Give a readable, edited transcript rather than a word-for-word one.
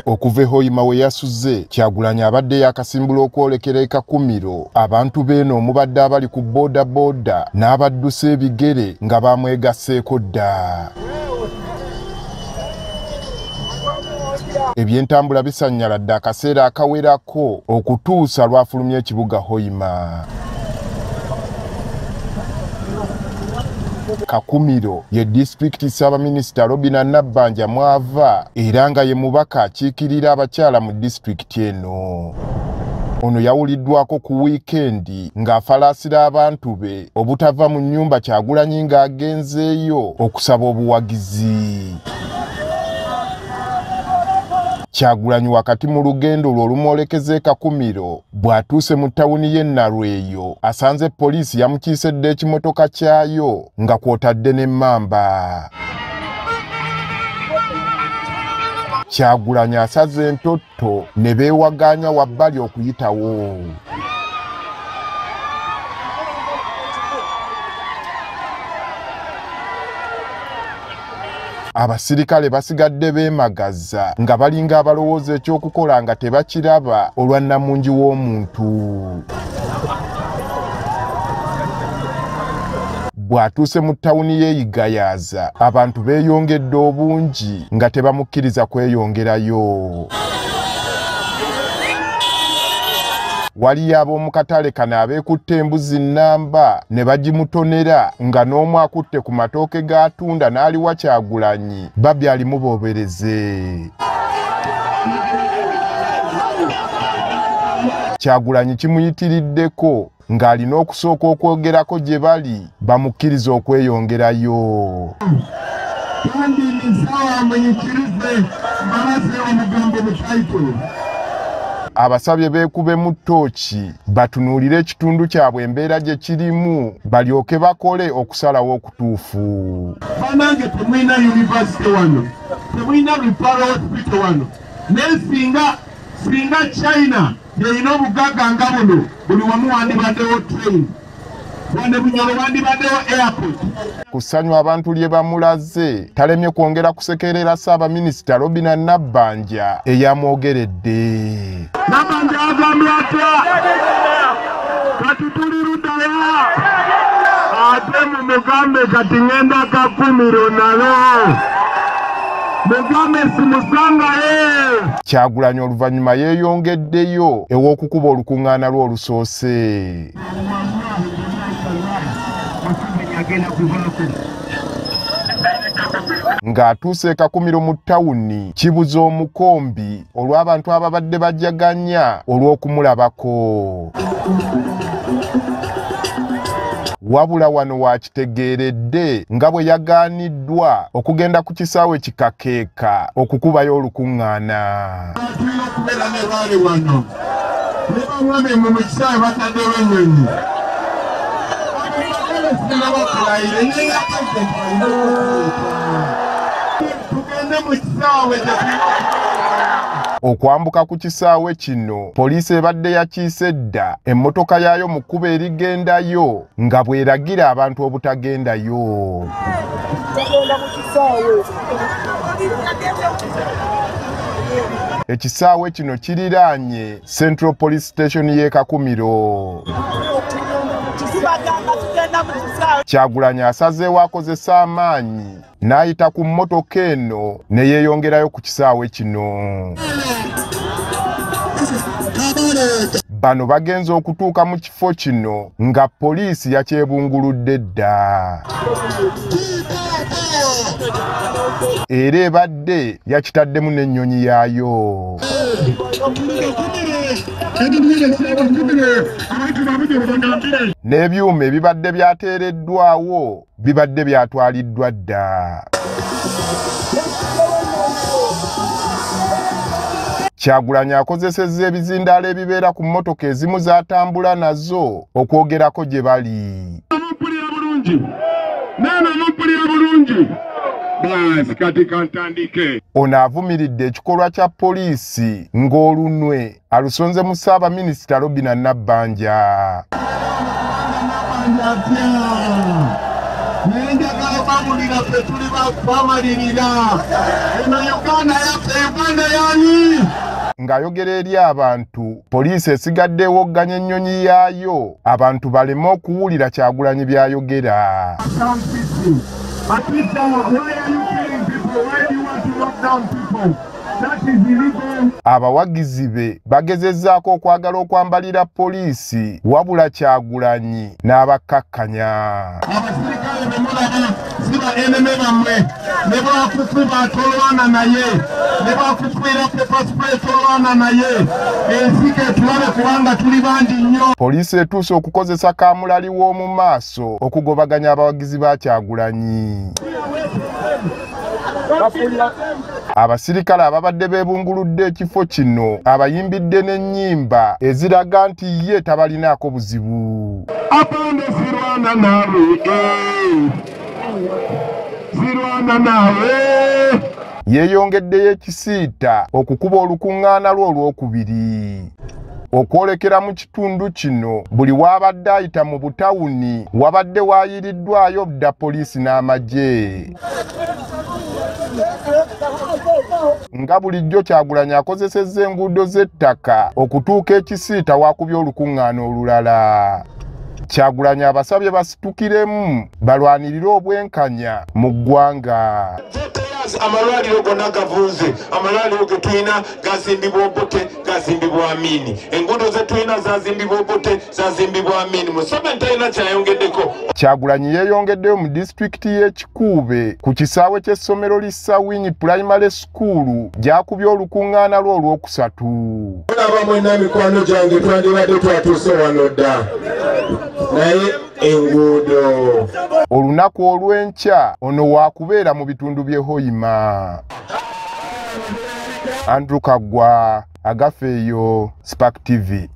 Okuva e Hoima we yasuze, Kyagulanyi abadde yakasimbula okwolekera e Kakumiro. Abantu b'eno omubadde abali ku boodabooda n'abaddusa ebigere nga bamwegasseeko dda. Ebyentambula bisanyaladde akaseera akawerako okutuusa lwafulumya ekibuga Hoima. Kakumiro ye disitulikiti Ssaabaminisita Robinah Nabbanja mw'ava era nga ye mubaka akiikirira abakyala mu disitulikiti eno. Ono yawuliddwako ku wiikendi ng'afalaasira abantu be obutava mu nnyumba Kyagulanyi ng'agenzeeyo okusaba obuwagizi. Kyagulanyi wakati mu lugendo lwe olumwolekeza e Kakumiro bw'atuuse mu ttawuni y'e Nalweyo asanze poliisi yamukiisedde ekimotoka kyayo nga kw'otadde n'emmamba. Kyagulanyi asaze entotto ne beewagaanya wabbali okuyitawo. Abasirikale basigadde beemagaza nga balinga abalowooza ekyokukola nga tebakiraba olwa nnamungi w'omuntu. Bw'atuuse mu ttawuni y'e Igayaza, abantu beeyongedde obungi nga tebamukkiriza kweyongerayo. Waliyo ab'omu katale kano abeekutte embuzi nnamba ne bagimutonera nga n'omu akutte ku matooke g'atunda n'aliwa Kyagulanyi babbi alimuboobereze. Kyagulanyi kimuyitiriddeko ng'alina okusooka okwogerako gye bali bamukkiriza okweyongerayo. Kandi ni sawa munyikirize mbalase omugambo butaito. Abasabye beekubemu ttooki batunuulire ekitundu kyabwe embeera gye kirimu balyoke bakole okusalawo okutuufu. Bannange temulina yunivasite wano, temulina referral hospital wano, naye singa China yeyina obugagga nga buno buli wamu wandibaddewo train, wande Bunyoro wandibaddewo airport. Ku ssanyu abantu lye bamulaze talemye kwongera kusekerera Ssaabaminisita Robinah Nabbanja eyamwogeredde. Nabbanja agambye atya? Kati tuli luddawa? Ate mumugambe kati ngenda Kakumiro nalo. Mugambe simusangayo. Kyagulanyi oluvannyuma yeeyongeddeyo ew'okukuba olukuŋŋaana lwe olusoose. Ng'atuuse e Kakumiro mu ttawuni kibuza omukombi olw'abantu ababadde bajaganya olw'okumulabako. Wabula wano wakitegeeredde nga bwe yagaaniddwa okugenda ku kisaawe kikakeeka okukubayo olukuŋŋaana. Tulina okubeera ne baali wano ne bamwami mu kisaawe bataddewo ennyonyi. Tugende mu kisaawe. Okwambuka ku kisaawe kino poliisi ebadde yakiise dda emmotoka yaayo mu kkubo erigendayo nga bw'eragira abantu obutagendayo. Ekisaawe kino kiriraanye Central Police Station y'e Kakumiro. Kyagulanyi asazeewo akozesa amaanyi n'ayita ku mmotoka eno ne yeeyongerayo ku kisaawe kino. Bano bagenze okutuuka mu kifo kino nga poliisi yakyebunguludde dda. Era ebadde yakitaddemu n'ennyonyi yaayo. N'ebyuma ebibadde byateereddwawo bibadde byatwaliddwa dda. Kyagulanyi akozesezza ebizindaalo ebibeera ku mmotoka ezimu z'atambula nazo okwogerako gye bali. Mumpulira bulungi? Nana mumpulira bulungi? Basi kati kantandike. Ono avumiridde ekikolwa kya poliisi ng'olunwe alusonze mu Ssaabaminisita Robinah Nabbanja. Njagala babulira ffe tuli bamalirira. Eno Uganda yaffe, Uganda yani. ng'ayogera eri abantu, poliisi esigadde ewogganya ennyonyi yaayo abantu baleme okuwulira Kyagulanyi by'ayogera. Abawagizi be bagezezzaako okwagala okwambalira poliisi, wabula Kyagulanyi n'abakkakkanya. Abasirikale be mulaba si ba enemy bammwe, ne bwakukuba tolwana naye, ne bwakukuira pepper spray tolwana naye, ensi ketulabe kubanga tuli bangi nnyo. Poliisi etuuse okukozesa kaamulali w'omu maaso okugobaganya abawagizi ba Kyagulanyi. Abasirikale ababadde beebunguludde ekifo kino abayimbidde n'ennyimba eziraga nti ye tabalinaako buzibu. Apande sirwana naawe, sirwana naawe. Yeeyongeddeyo ekisiita okukuba olukuŋŋaana lwe olwokubiri. Okwolekera mu kitundu kino buli w'abadde ayita mu butawuni wabadde waayiriddwayo dda poliisi n'amagye. Nga bulijjo Kyagulanyi akozesezza enguudo z'ettaka okutuuka ekisiita waakubye olukuŋŋaana olulala. Kyagulanyi abasabye basitukiremu balwanirire obwenkanya mu ggwanga. Amalwaliro gonna gavunze, amalwaliro ge tulina gazimbibwa Obote, gazimbibwa Amini, enguudo ze tulina zazimbibwa Obote, zazimbibwa Amini. Museveni talina kyayongeddeko. Kyagulanyi yeeyongeddeyo mu disitulikiti y'e Kikuube ku kisaawe ky'essomero li Sawinyi Primary School gy'akubye olukuŋŋaana lwe olwokusatu. Mulaba mwenna mikwano gyange twandibadde twatuuse wano dda, naye enguudo. Olunaku olw'enkya ono waakubeera mu bitundu by'e Hoima. Andrew Kaggwa, Agafeeyo, Spark TV.